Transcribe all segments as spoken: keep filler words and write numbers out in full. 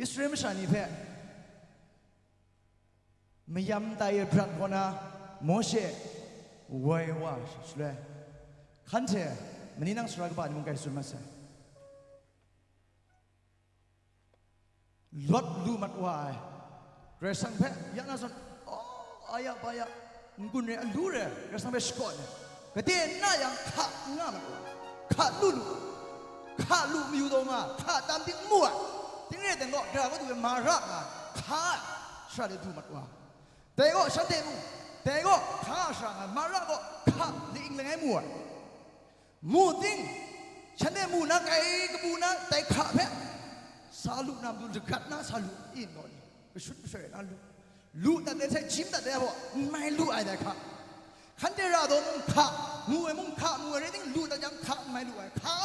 Israel masha ni hpe mayam tai brat kaw na Mawshe woi wa shaloi, hkan hte mani nang sara kaba ni mung kai tsun mat sai. Lawt lu mat wa ai. Karai Kasang hpe ya na zawn, oh, aya baya, n-gun re, alu re, Karai Kasang hpe shakawn ai. Gade n na yang, hka n nga mat wa ai. Hka lu lu, hka lu mayu taw nga, hka tam ting n mu ai. Ting re ai teng gaw, Karai Kasang hpe mara nga, hka ai, shara de du mat wa ai. Dai gaw, shanhte mung, dai gaw, hka ai shara nga, mara gaw, hka, li-ing langai mu ai. Mu ting, shanhte mu na kai kabu na dai hka hpe, sa lu na matu lagat na sa lu, in gaw ni, kashut kashoi na lu, lu dat de sai, jim dat de a baw, n mai lu ai dai hka. Hkan de ra taw mung hka, mu ai mung hka, mu ai rai ting, lu dat yang hka n mai lu ai hka.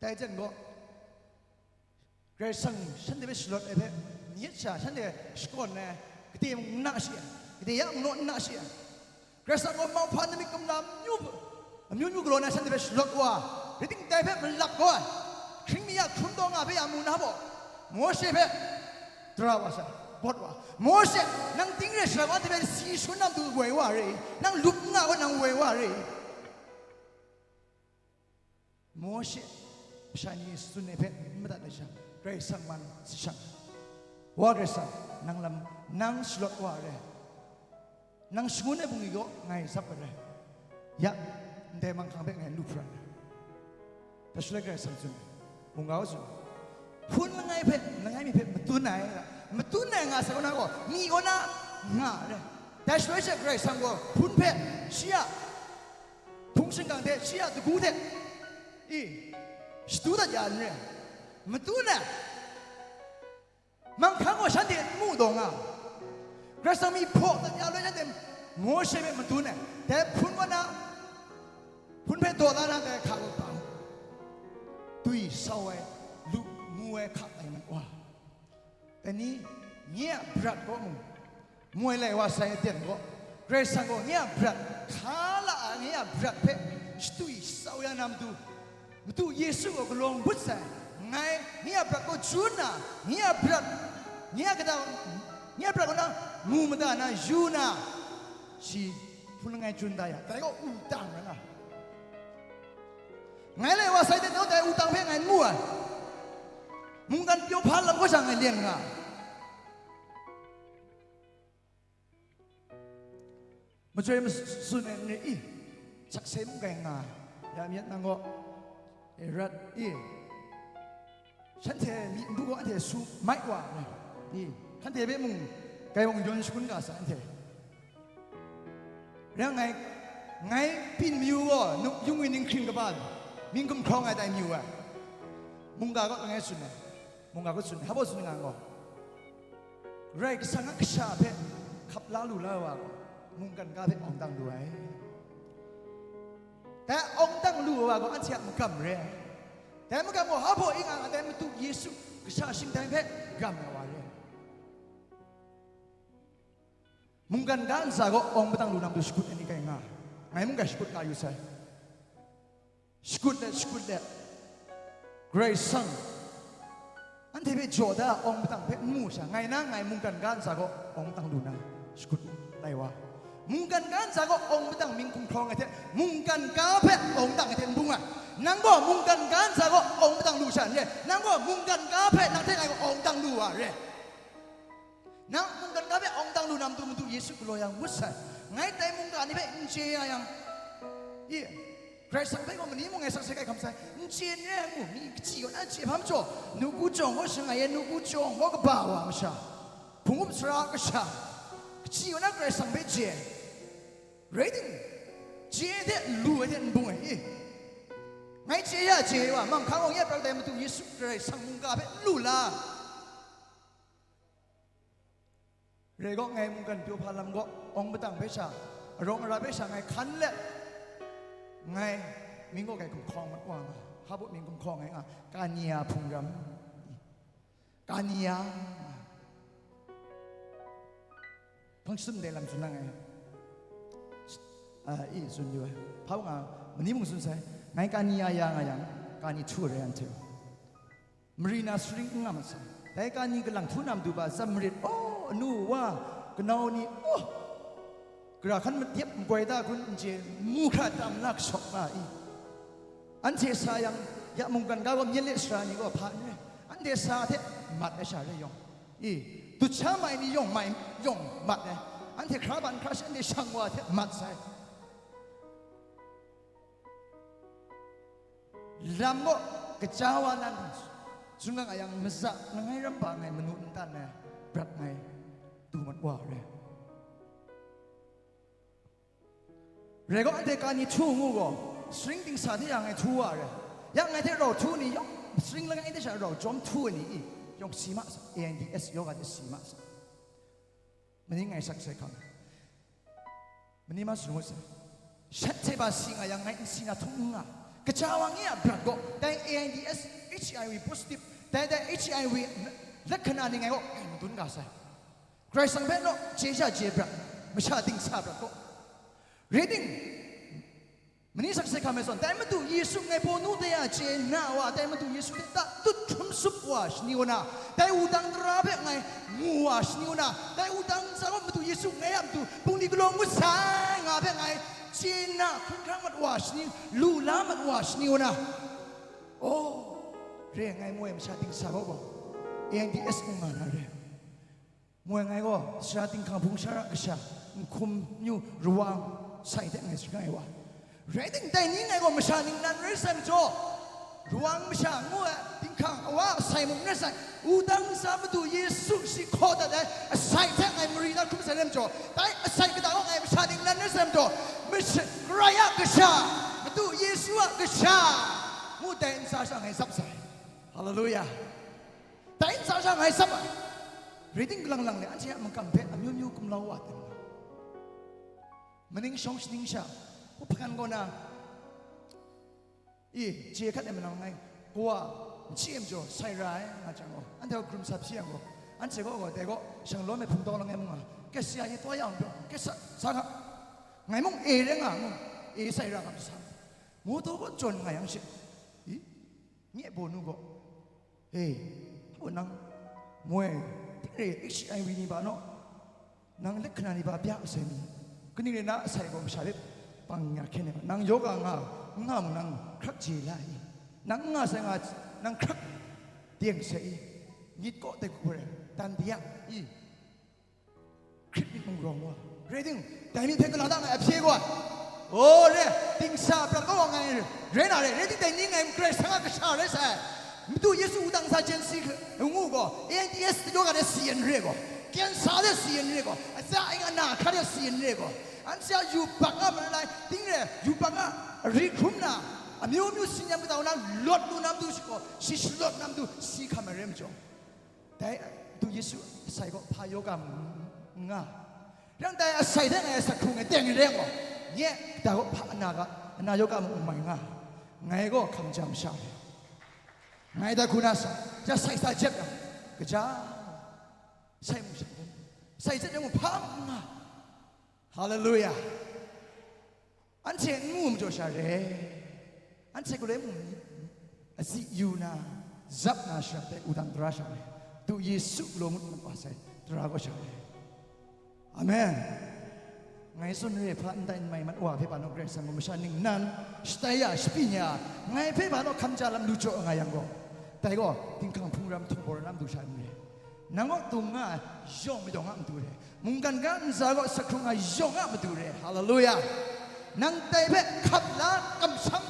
Dai jan gaw, Karai Kasang shanhte hpe shalawt ai hpe, myit sha shanhte shakawn ai, gade mung n na shi ai, gade ya mung naw n na shi ai. Karai Kasang gaw mauhpa namik kumla amyu, amyu myu galaw na shanhte hpe shalawt wa, rai ting dai hpe malap kau ai, hkring mi ya hkrum taw nga hpe ya mu na baw, Mawshe hpe dara wa sai, bawt wa, Mawshe, nang ting re sara wa, anhte hpe si shangun na matu woi wa re i? Nang lup n nga gaw nang woi wa re i? Mawshe masha ni tsun ai hpe n madat ai sha, Karai Kasang man sa shang, Wa Karai Kasang, nang lam, nang shalawt wa ai rai, nang shangun ai bungli gaw ngai zap ai rai. Ya, ndai manghkang hpe ngai n lu hpra ai. Dai shaloi Karai Kasang tsun ai, mungga gaw tsun ai, hpun langai hpe, langai mi hpe matun ai, matun ai nga sai kaw na gaw, mi kaw na nga ai rai. Dai shaloi she Karai Kasang gaw hpun hpe shi a hpung shingkang hte shi a dagu hte, i, shadu dat ya ai n rai, matun ai. Manghkang gaw shanhte n mu taw nga, Karai Kasang mi hpaw dat ya loi shanhte Mawshe hpe matun ai. Dai hpun kaw na, hpun hpe daw la na dai hka gaw bang, dwi sau ai, lu mu ai hka tai mat wa. Dai ni, nye a brat kaw mung, moi lai wa sai aten gaw, Karai Kasang gaw nye a brat, hka la ai nye a brat hpe shatwi sau ya na matu, Madu Yesu gaw galawng but sai, ngai nye a brat gaw jun na, nye a brat, nye a kata, nye a brat kaw na mu mada na yu na, shi hpun langai jun da ya, dai gaw wutang rai nga. Ngai lai wa sai de, dai wutang hpe ngai n mu ai. Mungkan pyaw hpa lam kaw sha ngai lyen nga ai. Machyoi matsun ai n rai i? Sakse mung kai nga ai. Ya myit nang gaw, Herod i, shanhte myi npu gaw anhte su mai wa ai i? Hkanhte hpe mung kai mung yawn shangun ga sa anhte. Rai ngai, ngai pyin mayu gaw, nu-, yungwi ninghkring kaba, mying gumhkrawng ai tai mayu ai. Mungga gaw langai tsun ai. Mungga gaw tsun ai. Hpa baw tsun nga gaw, Karai Kasang a kasha hpe hkap la lu la ai wa gaw, mungkan ga hpe awng dang lu ai. Dai awng dang lu ai wa gaw, anhte a magam re ai. Dai magam gaw, hpa baw i nga nga, dai Madu Yesu kasha shingdai hpe gam ai wa re ai. Mungkan ga ntsa gaw awng padang lu na matu shakut ai ni kai nga ai. Ngai mung gaw shakut ga yu sai. Shakut let, shakut let, Karai Kasang anhte hpe jaw da awng padang hpe n mu sha, ngai na ngai mungkan ga ntsa gaw awng padang lu na shakut tai wa. Mungkan ga ntsa gaw awng padang mying hkum hkrawng ai hte, mungkan ga hpe awng dang ai hte n bung ai. Nang gaw mungkan ga ntsa gaw awng padang lu sha n re, nang gaw mungkan ga hpe nang hte ngai gaw awng dang lu wa re. Nang mungkan ga hpe awng dang lu na matu, Madu Yesu galaw yang ngut sai. Ngai dai mungga ni hpe n chye ya yang, i, Karai Kasang hpe gaw mani mung ngai sakse hkrai hkam sai, n chye n rai mu, mi kachyi kaw na chye hpa majaw, nawku jawng gaw shangai e, nawku jawng gaw kaba wa masha, hpung up sara kasha, kachyi kaw na Karai Kasang hpe chye ai. Rai timung, chye ai hte lu ai hte n bung ai i? Ngai chye ya chye wa, manghkang awng ya prak dai Madu Yesu Karai Kasang mungga hpe n lu la. Rai gaw, ngai mungkan pyaw hpa lam gaw, awng padang hpe sha, arawng ara hpe sha ngai hkan let, ngai mying gaw kai gumhkawng mat wa nga, hpa baw mying gumhkawng ai nga, Kania hpung ram, Kania, hpang shadawn dai lam tsun na ngai, a, i tsun yu ai, hpa nga, mani mung tsun sai, ngai Kania ya nga yang, Kani htu rai anhte. Mari na saring n nga masai. Dai ka ni kalang htu na matu ba, tsam marit, oh, anu, wa, kanau ni, oh, gara hkan madyep magwai da kun n chye, mu hkra tam la kashawk nga i. Anhte sa yang, ya mungkan ga gaw myit le sara ni gaw hpa n re, anhte sa hte mat ai sha re yawng i, dut sha mai ni yawng mai, yawng mat ai, anhte hkra ban hkra shi, anhte shang wa hte mat sai. Lam gaw kaja wa nan tsun ga nga yang, maza langai rampa ngai manu n tan ai brat ngai du mat wa re. Rai gaw, anhte ka ni htu ngu gaw, saring dingsa hte ya ngai htu wa re. Ya ngai hte rau htu ni yawng, saring langai hte sha rau jawm htu ai ni i, yawng si ma sa, A I D S yoga hte si ma sa. Mani ngai sak sai hkam. Mani ma tsun ngut sai. Shanhte ba si nga yang ngai n si na htung n nga. Kaja wa ngi a brat gaw, dai A I D S, H I V positive, dai dai H I V lakhana ni ngai gaw ngai madun ga sai. Karai Kasang hpe naw chye sha chye brat, masha dingsa brat gaw. Rai ting, mani sak sai hkam ai zawn, dai Madu Yesu ngai bawnu de a chye na wa, dai Madu Yesu hte tatut hkrum sup wa shani wa na, dai wudang tara hpe ngai mu wa shani wa na, dai wudang ntsa gaw Madu Yesu ngai a matu bungli galaw ngut sai nga hpe ngai chye na hkun hkrang mat wa shani, lu la mat wa shani wa na, oh, re ngai moi masha dingsa gaw gaw, A I D S n nga na re. Moi ngai gaw, sara dinghkang hpung shara kasha, nhkum myu, rawang sai hte ngai sharai wa. Rai timung, dai ni ngai gaw masha ningnan rai sai majaw, rawang masha ngu ai, dinghkang awa a sai mung rai sai, wudang ntsa Madu Yesu shi hkaw dat ai asai hte ngai mari na hkrum sai rai majaw, dai asai kata gaw ngai masha ningnan rai sai majaw, masha, Karai a kasha, Madu Yesu a kasha ngu dai ntsa sha ngai zap sai. Haleluya! Dai ntsa sha ngai zap ai. Rai timung, kalang lang ni anhte a makam hpe amyu myu gumlau wa ten nga. Maning shawng shaning sha, hpakan kaw na, i, chye hkat ai manang ngai, kawa, n chye majaw, sai ra ai, nga jang gaw, anhte gaw hkrum sap shi yang gaw, anhte gaw gaw, dai gaw, shanglawm ai hpungtawng langai mung nga, kesa ye taw ya yang pyaw, kesa, sa ga, ngai mung e rai nga, ngu, e sai ra nga, sa, moto gaw jawn nga yang she, i, nye bawnu gaw, e, hpa nang, moi, tinre H I V ni ba naw, nang lakhana ni ba bya asai mi, kaning rai na asai gaw masha hpe bang ya hkyen ai, nang yoga nga, n nga mung nang hkrak je la i, nang n nga sai nga, nang hkrak deng sai i, myit kaw tai hku rai, dan di ya i, hkrit myit mung rawng wa, rai timung, dai myit hpe gala da ngai a hpye gaw, o, re, dingsa prat kaw wa ngai, rai na re, rai timung, dai ni ngai Karai Kasang a kasha rai sai. Madu Yesu wudang ntsa chyen si ngu gaw, A I D S yoga de si n re gaw, kensa de si n re gaw, atsa ing ana hkra de si n re gaw, anhte a yubak nga marai lai, ting re, yubak nga ri hkrum na, amyu myu si nyam kata na, lawt lu na matu shi gaw, shi shalawt na matu si hkam ai rai majaw, dai Madu Yesu asai gaw hpa yoga n nga. Rang dai asai hte ngai sak hkrung ai teng rai gaw, nye kata gaw hpa ana ga, ana yoga mung n mai nga. Ngai gaw hkam jam sha re. Ngai dai hku na sa, ja sai sa jep yang, kaja, sai mung sha, sai jep yang mung hpa n nga. Haleluya! Anhte n mu majaw sha re, anhte galoi mung asi yu na, zap na shara dai wudang tara sha re, du Yesu galaw ngut mat wa sai tara gaw sha re. Amen. Ngai tsun re, hpa ndai n mai mat wa hpe ba naw Karai Kasang gaw masha ningnan shatai ya, shapyi ya, ngai hpe ba naw hkam ja lam lu jaw nga yang gaw, dai gaw dinghkang hpung ram htung bawra na matu sha n re. Nang kaw dung nga ai yawng mayawng a matu re, mungkan ga ntsa kaw sak hkrung ai yawng a matu re. Haleluya! Nang dai hpe hkap la, kamsham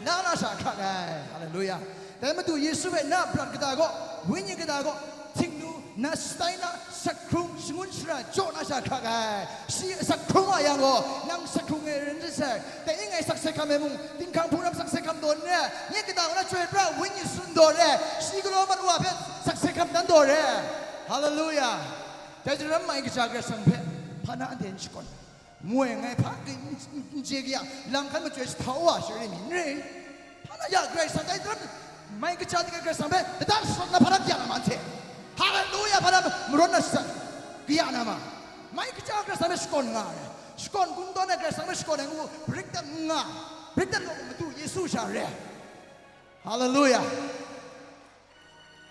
la na sha hkrak ai. Haleluya! Dai Madu Yesu hpe na brat kata kaw, wenyi kata kaw, htingnu, na shatai na, sak hkrung, shangun shara jaw na sha hkrak ai. Shi sak hkrung wa yang gaw, nang sak hkrung e rin rit sai. Dai ni ngai sak sai hkam ai mung, dinghkang hpung ram sak sai hkam daw n re, nye kata kaw na Chyoi pra Wenyi tsun daw re, shi galaw mat wa hpe sak sai hkam dan daw re. Haleluya! Dai hte ram mai kaja Karai Kasang hpe hpa na anhte n shakawn, moi ngai hpa n chye kaya, lam hkan machyoi shahtau wa share mi n re. Hpa na ya Karai Kasang dai hte ram mai kaja ni Karai Kasang hpe lata sharawt na hpa na kaya na ma anhte? Haleluya! Hpa na marawn na shatsat kaya na ma? Mai kaja Karai Kasang hpe shakawn nga ai, shakawn kungdawn ai Karai Kasang hpe shakawn ai ngu, brik dat n nga, brik dat law, Madu Yesu sha re. Haleluya!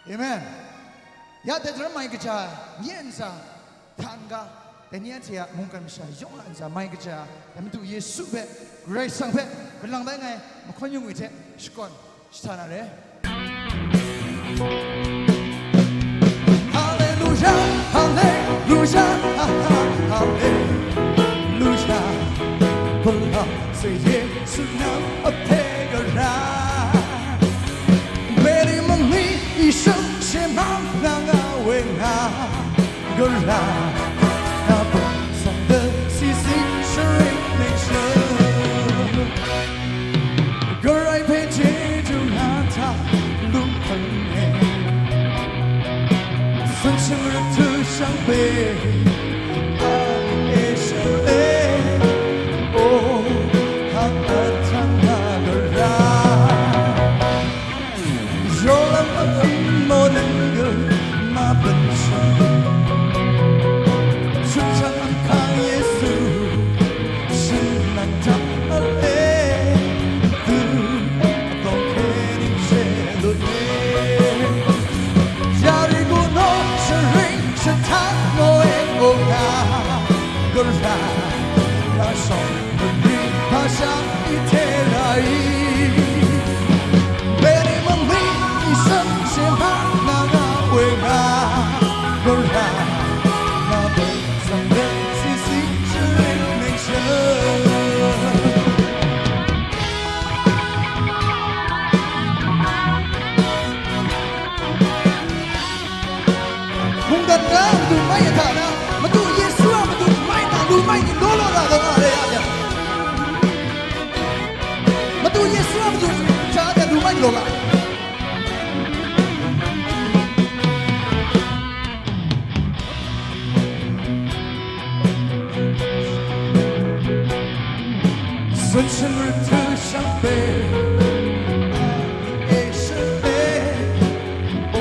Amen. Ya dai hte mai kaja, nye ntsa, hta n-ga, dai ni anhte a mungkan masha yawng a ntsa mai kaja, dai Madu Yesu hpe, Karai Kasang hpe, kalang bai ngai, mahkawn yung-i hte, shakawn, shahta na re. Haleluya, haleluya, ha, ha, haleluya. Hpala se Yesu nang a hpe gara. Mary mung ni i shang she ma na nga we nga. Gara na bung sang de si si sharing nation. Karai hpe chyeju na hta lung hpang e. Sun shing rut htu shang hpe, a e shang e, o, hang a htang na gara. Yawlang a hpang maw nang ga ma ban shang. Shut shang a hkang Yesu, shin nang hta a le du, a tawng hkye ning she lut e. Jericho naw sharing shahtang naw e o nga, gara na shawng Mari hpa sha i hte rai. Beni mung ni i shang she ma na nga we nga. Gara na bung sang de si si sharing nation. Mungdan ga Madu mai a hta na, Madu Yesu a Madu mai na, lu mai ni law law la ga nga re ya. Madu Yesu a Madu sha de lu mai ni law la. Sun shing rut htu shang hpe, e shang hpe,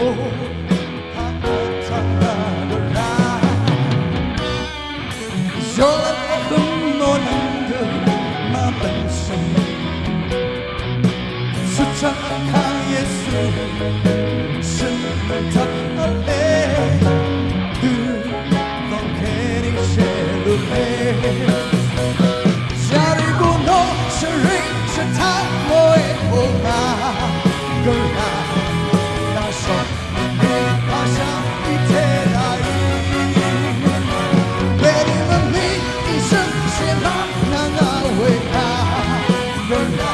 oh, ha, ha, hta, hta, gara. Yawlang a hkrum naw nang ga ma ban shang. Shut shang a hkang Yesu, shin nang hta a le, du, tawng hkye ning she lu le. Jericho naw sharing shahtang naw e o nga, gara na shawng Mari hpa sha i hte rai. Beni mung ni i shang she ma na nga we nga. Gara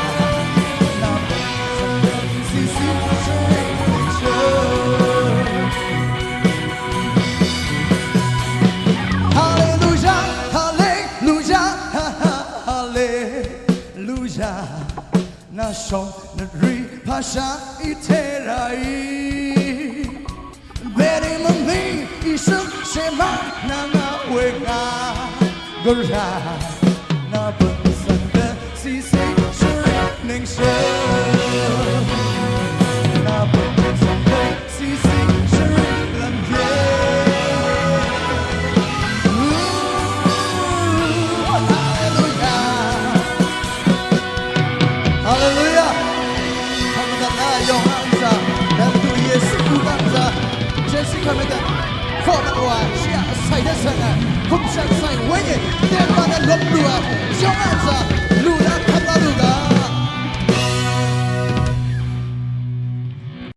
na bung sang de si si sharing nation. Haleluya, haleluya, ha, ha, haleluya. Na shawng Mari hpa sha i hte rai. Beni mung ni i shang she ma na nga we nga. Gara na bung sang de si si sharing nation.